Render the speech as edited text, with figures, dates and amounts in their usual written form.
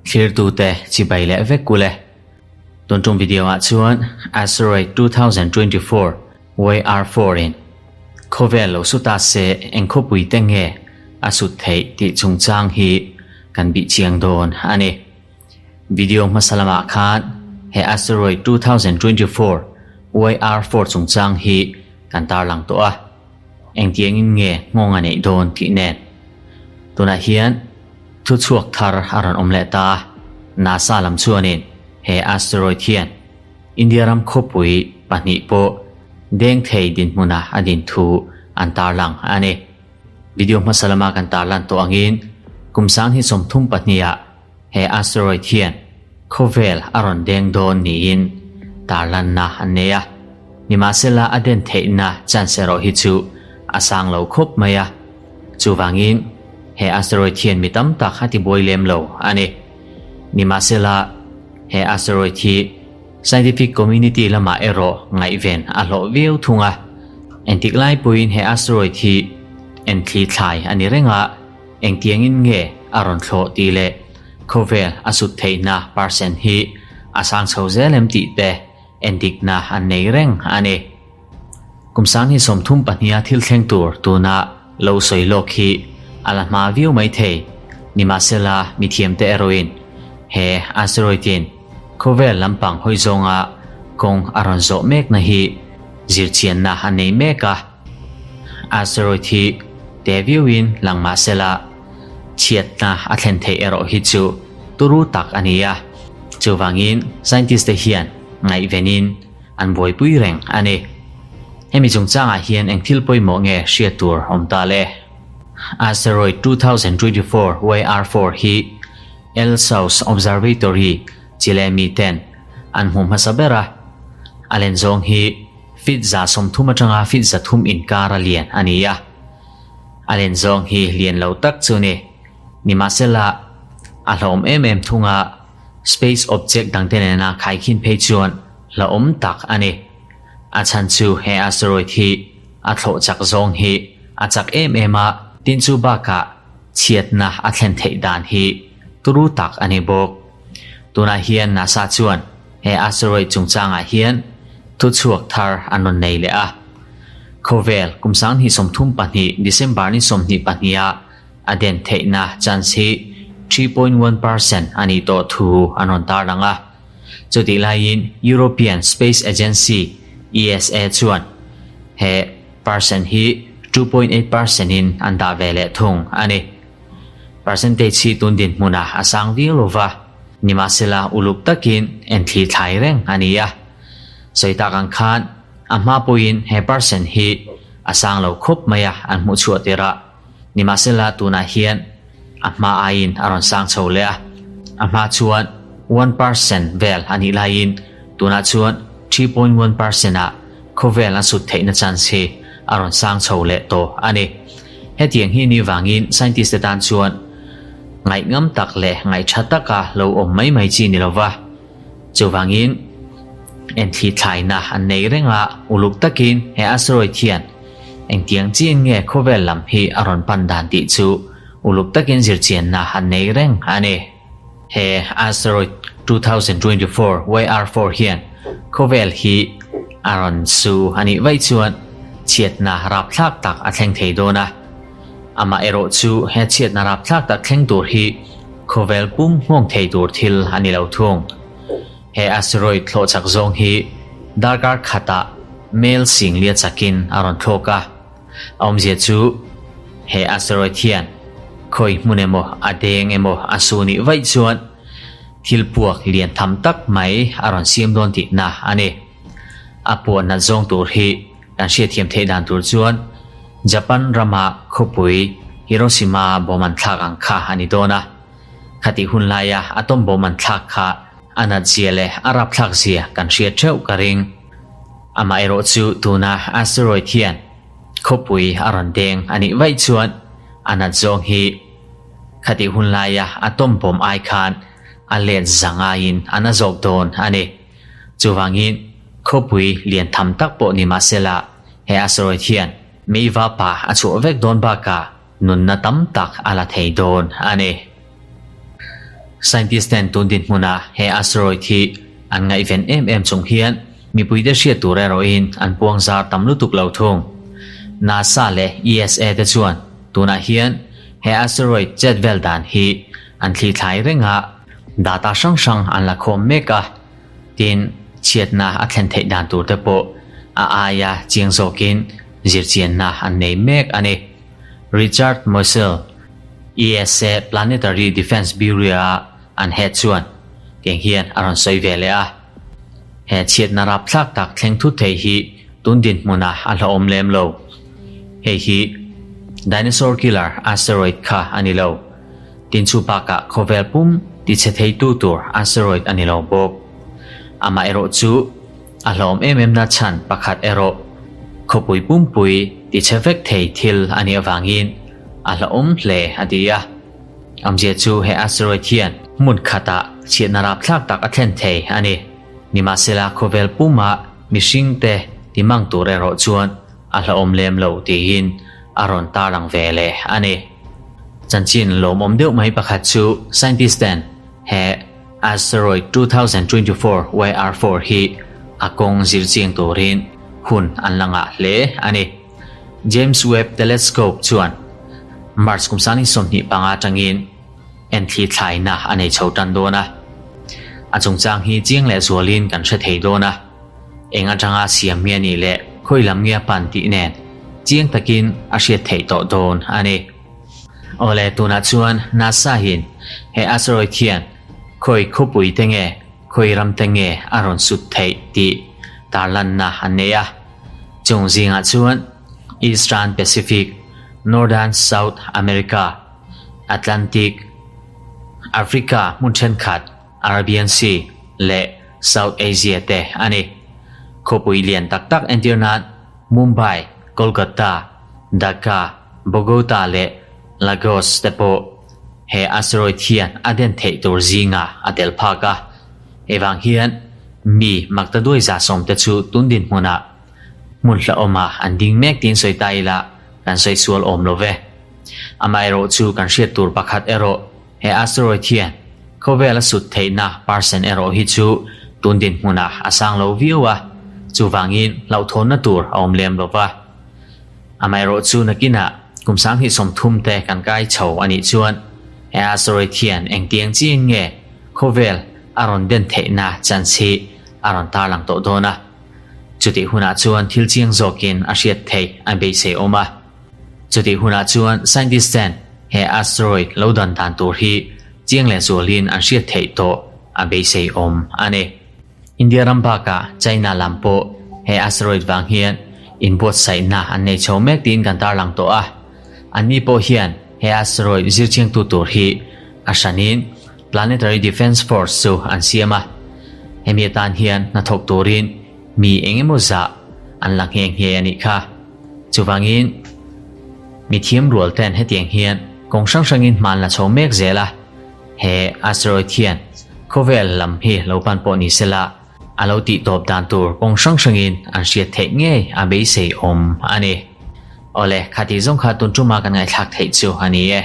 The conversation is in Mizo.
Thlirtute chibai leh vek kul e. Tun tum video ah chuan Asteroid 2024 YR4 in khawvel lo su ta se eng khawpui te nge a sut theih tih chungchang hi kan bih chiang dawn a ni. Video hmasa lamah khan he Asteroid 2024 YR4 chungchang hi kan tarlang tawh a. Engtiangin nge nghawng a neih dawn tih nen. Tunah hian thu chhuak thar a rawn awm leh ta a, NASA lam chuanin he asteroid hian India ram khawpui pahnih pawh deng thei dinhmuna a din thu an tarlang a ni. Video hmasa lama kan tarlan tawh angin kum sang hi 32 ah he asteroid hian khawvel a rawn deng dawn niin tarlanna an nei a. Nimahsela a den theihna chance erawh hi chu a sang lo khawp mai a. Chuvangin he asteroid hian mi tam tak a tibuai lem lo a ni. Nimahsela he asteroid hi scientific community lamah erawh ngaihven a hlawh viau thung a. Engtik lai pawhin he asteroid hi enthli thlai a ni reng a. Engtiangin nge a rawn thlawh tih leh khawvel a sut theihna percent hi a sang chho zel em tih te endikna an nei reng a ni. Kum sang hi 32 a thil thleng tur tuna lo sawi lawk hi a la hma viau mai thei. Nimahsela mithiamte erawhin he asteroid in khawvel lampang hawi zawnga kawng a rawn zawh mekna hi zirchianna an nei mek a. Asteroid hi te viauin lang mah sela, chhiatna a thlen theih erawh hi chu turu tak a ni a. Chuvangin scientist te hian ngaihvenin an buaipui reng a ni. Hemi chungchangah hian eng thil pawimawh nge hriat tur awm ta le? Asteroid 2024 YR4 hi El Sauz Observatory Chile miten an hmu hmasa ber a, a len zawng hi Feet 30 atanga feet 300 inkar a lian a ni a. A len zawng hi lian lo tak chu ni. Nimahsela, a hlauhawm em em thung a, space object dangte nena khaikhin phei chuan hlauhawm tak a ni. A chhan chu he asteroid hi a thlawh chak zawng hi a chak em em a, tin chu bakah chhiatna a thlen theih dan hi turu tak a ni bawk. Tunah hian NASA chuan he asteroid chungchangah hian thuchhuak thar an rawn nei leh a. Khawvel kum 2032 December ni 22 ah a den theihna chance hi 3.1% a nih tawh thu an rawn tarlang a. Chutih laiin European Space Agency, ESA, chuan he percent hi 2.8% in an dah ve leh thung a ni. Percentage hi tun dinhmunah a sang viau lo va, nimahsela uluk takin enthli thlai reng a ni a. Sawi tak ang khan a hma pawhin he percent hi a sang lo khawp mai a an hmuh chhuah tir a, nimahsela tunah hian a hma aiin a rawn sang chho leh a. A hma chuan 1% vel a nih laiin tunah chuan 3.1% ah khawvel an sut theihna chance hi a rawn sang chho leh tawh a ni. Hetiang hi ni vangin scientist te tan chuan ngaihngam tak leh ngaihtha taka lo awm mai mai chi ni lova. Chuvangin enthli thlaina an nei reng a, uluk takin he asteroid hian engtiang chiin nge khawvel lam hi a rawn pan dan tih chu uluk takin zirchianna an nei reng a ni. He asteroid 2024 YR4 hian khawvel hi a rawn su a nih vaih chuan chhiatna rapthlak tak a thleng thei dawn a. Amah erawh chu he chhiatna rapthlak tak thleng tur hi khawvel pum nghawng thei tur thil a ni lo thung. He asteroid thlawh chak zawng hi darkar khatah mel sing lia chakin a rawn thlawk a. A awmzia chu he asteroid hian khawi hmun emaw a deng emaw a su nih vaih chuan thil puak lian tham tak mai a rawn siam dawn tihna a ni. A puah nat zawng tur hi kan hriatthiam theih dan tur chuan Japan rama khawpui Hiroshima bawm an thlak ang kha a ni dawn a. Khatih hun laia atom bawm an thlak kha a nat zia leh a rapthlak zia kan hriat theuh ka ring. Amaherawh chu tuna asteroid hian khawpui a rawn deng a nih vaih chuan a nat zawng hi khatih hun laia atom bawm ai khan a let za ngaiin a na zawk dawn a ni. Chuvangin khawpui lian tham tak pawh ni mahsela he asteroid hian meiva pa a chhuah vek dawn bakah. nunna tam tak a la thei dawn a ni. Scientist ten tun dinhmunah he asteroid hi an ngaihven em em chung hian mipuite hriat tur erawhin an puang zar tam lutuk lo thung. NASA leh ESA te chuan tunah hian he asteroid chet vel dan hi an thli thlai reng a, data hrang hrang an la khawm mek a, tin chhiatna a thlen theih dan tur te pawh a aia chiang zawkin zirchianna an nei mek a ni. Richard Moissel, ESA Planetary Defence Bureau-a an head chuan tiang hian a rawn sawi ve leh a, He chhiatna rapthlak tak thleng thut thei hi tun dinhmunah a hlauhawm lem lo. Hei hi Dinosaur Killer Asteroid kha a ni lo. Tin chu bakah khawvel pum tichhe theitu tur asteroid a ni lo bawk. Amaherawh chu A hlawm em em na chhan pakhat erawh khawpui pumpui ti chhe vek thei thil a nih avangin a hlauhawm hle a ti a. Awmzia chu he asteroid hian hmun khatah chhiatna rapthlak tak a thlen thei a ni. Nimahsela khawvel puma mihringte ti mang tur erawh chuan a hlauhawm lem lo tiin a rawn tarlang ve leh a ni. Chanchin lawmawm deuh mai pakhat chu scientist ten he Asteroid 2024 YR4 hi a kawng zir chiang turin hun an la ngah hle a ni. James Webb Telescope chuan March kum 2025 atangin enthli thlaina a nei chho tan dawn a. A chungchang hi chiang leh zualin kan hre thei dawn a. Eng atanga siam nge nih leh khawi lam nge a pan tih nen chiang takin a hriat theih tawh dawn a ni. Awle, tunah chuan NASA hian he asteroid hian khawi khawpui te nge, khawi ram te nge a rawn sut theih tih tarlanna an nei a. Chung zingah chuan Eastern Pacific, Northern South America, Atlantic, Africa hmun thenkhat, Arabian Sea leh South Asia te a ni. Khawpui lian tak tak entir nan Mumbai, Kolkata, Dhaka, Bogota leh Lagos te pawh he asteroid hian a den theih tur zingah a tel phak a. Hei vang hian mi maktaduai 110 te chu tun dinhmunah hmun hlauhawmah an ding mek tiin sawi ta ila kan sawi sual awm lo ve. Amaherawh chu kan hriat tur pakhat erawh he asteroid hian khawvel a sut theihna percent erawh hi chu tun dinhmunah a sang lo viau a, chuvangin hlauhthawnna tur a awm lem lo va. Amaherawh chu nakinah kum 2030 te kan kai chho a nih chuan he asteroid hian engtiang chiang nge khawvel a rawn den theihna chance hi a rawn tarlang tawh dawn a. Chutih hunah chuan thil chiang zawkin a hriat theih a beisei awm a. Chutih hunah chuan scientist ten he asteroid lo dan dan tur hi chiang leh zualin an hriat theih tawh a beisei awm a ni. India ram bakah China lam pawh he asteroid vang hian inbuatsaihna an nei chho mek tiin kan tarlang tawh a. Anni pawh hian he asteroid zirchiangtu tur hi a hranin Planetary Defence Force chu an siam a. Hemi atan hian hnathawk turin mi eng emaw zah an la nghe nghe a nih kha. Chuvangin mi thiam rual ten hetiang hian kawng hrang hrangin hma an la chho mek zel a. He asteroid hian khawvel lam hi lo pan pawh ni sela a lo tih tawp dan tur kawng hrang hrangin an hriat theih ngei a beisei awm a ni. Awle, khati zawng kha tun tuma kan ngaihthlak theih chu a ni e.